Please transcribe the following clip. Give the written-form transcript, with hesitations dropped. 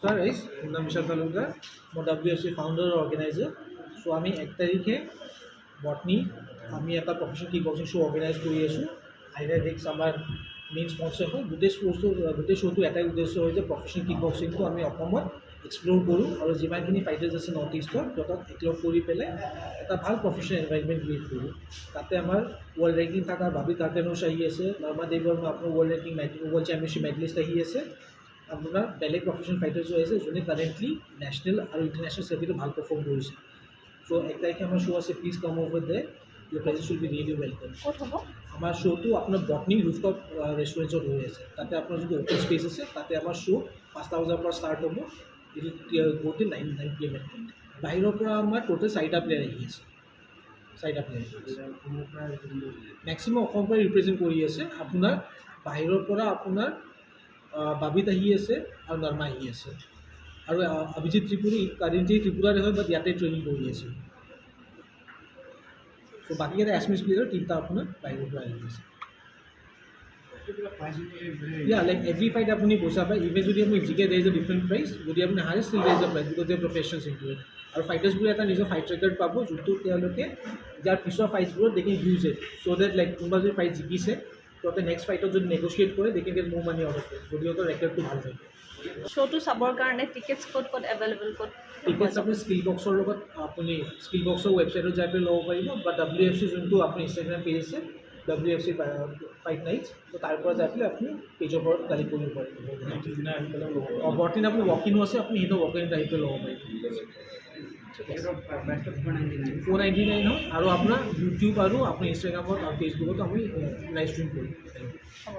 নমস্কাৰ ৰাইজ, মোৰ নাম বিশাল তালুকদাৰ। মই ডাব্লিউ এফ চি ফাউণ্ডাৰ আৰু অৰ্গেনাইজাৰ। চ' আমি 1 তাৰিখে বটনি আমি এটা professional kick boxing show organise কৰি আছোঁ। আইনা ৰিক্স আমাৰ মেইন স্পনচাৰ হয়। গোটেই স্পৰ্টছটো, গোটেই শ্ব'টো এটাই উদ্দেশ্য হয় যে প্ৰফেচনেল কিক বক্সিংটো আমি অসমত এক্সপ্ল'ৰ কৰোঁ আৰু যিমানখিনি ফাইটাৰ্ছ আছে নৰ্থ ইষ্টৰ, সিহঁতক একলগ কৰি পেলাই এটা ভাল প্ৰফেচনেল এনভাইৰমেণ্ট ক্ৰিয়েট কৰোঁ। তাতে আমাৰ ৱৰ্ল্ড ৰেংকিং থকা বাবি কাৰ্টেনোছ আহি আছে, নৰ্মা দেৱবৰ্মা, আপোনাৰ world ranking, world championship medalist আহি আছে। আপোনাৰ বেলেগ প্ৰফেচনেল ফাইটাৰ্ছো আহিছে, যোনে কাৰেণ্টলি নেশ্যনেল আৰু ইণ্টাৰনেশ্যনেল চাৰ্কিটত ভাল পাৰফৰ্ম কৰিছে। চ' 1 তাৰিখে আমাৰ শ্ব' আছে। Please come over there, your presence will be really welcome. ক'ত হ'ব? আমাৰ শ্ব'টো আপোনাৰ বটনি ৰুফটপ ৰেষ্টুৰেণ্টত হৈ আছে। তাতে আপোনাৰ যোনটো অ'পেন স্পেচ আছে, তাতে আমাৰ শ্ব' 5টা বজাৰ পৰা ষ্টাৰ্ট হ'ব। এইটো go till 9 PM at. বাহিৰৰ পৰা আমাৰ টোটেল চাৰিটা প্লেয়াৰ আহি আছে। চাৰিটা প্লেয়াৰ আহি আছে। মেক্সিমাম অসমৰ পৰাই ৰিপ্ৰেজেণ্ট কৰি আছে। আপোনাৰ বাহিৰৰ পৰা আপোনাৰ বাবিত আহি আছে আৰু নৰ্মা আহি আছে আৰু অভিজিত ত্ৰিপুৰী, কাৰেণ্টলি ত্ৰিপুৰাৰে হয়, বাট ইয়াতে ট্ৰেইনিং কৰি আছে। চ' বাকীকেইটা এছমিছ প্লেয়াৰ, তিনিটা আপোনাৰ বাহিৰৰ পৰা আহি আছে। ইয়া, লাইক এভৰি ফাইট আপুনি পইচা পায়। ইভেন যদি আপুনি জিকে, there is a different prize. যদি আপুনি হাৰে, still there is a prize, because they professionals into it. আৰু ফাইটাৰ্ছবোৰে এটা নিজৰ ফাইট ৰেকৰ্ড পাব, যোনটো তেওঁলোকে যাৰ পিছৰ ফাইটছবোৰত they can use it, so that like কোনোবা যদি ফাইট জিকিছে, সিহঁতে নেক্সট ফাইটত যদি নেগচিয়েট কৰে, they can get more money out of it, যদি সিহঁতৰ ৰেকৰ্ডটো ভাল থাকে। শ্ব'টো চাবৰ কাৰণে টিকেটছ ক'ত ক'ত এভেইলেবল, ক'ত? টিকেটছ আপুনি স্কিল বক্সৰ লগত, আপুনি স্কিল বক্সৰ ৱেবছাইটত যাই পেলাই ল'ব পাৰিব বা ডাব্লিউ এফ চি যোনটো আপুনি ইনষ্টাগ্ৰাম পেজ আছে, W F C fight nights, ত' তাৰ পৰা যাই পেলাই আপুনি পেজৰ পৰা কালেক্ট কৰিব পাৰিব। অঁ, বৰ্তমান আপুনি ৱাক ইনো আছে, আপুনি সেইটো ৱাক ইনত আহি পেলাই ল'ব পাৰিব। 499 হয় আৰু আপোনাৰ ইউটিউব আৰু আপোনাৰ ইনষ্টাগ্ৰামত আৰু ফেচবুকতো আমি লাইভ ষ্ট্ৰীম কৰিম। হ'ব।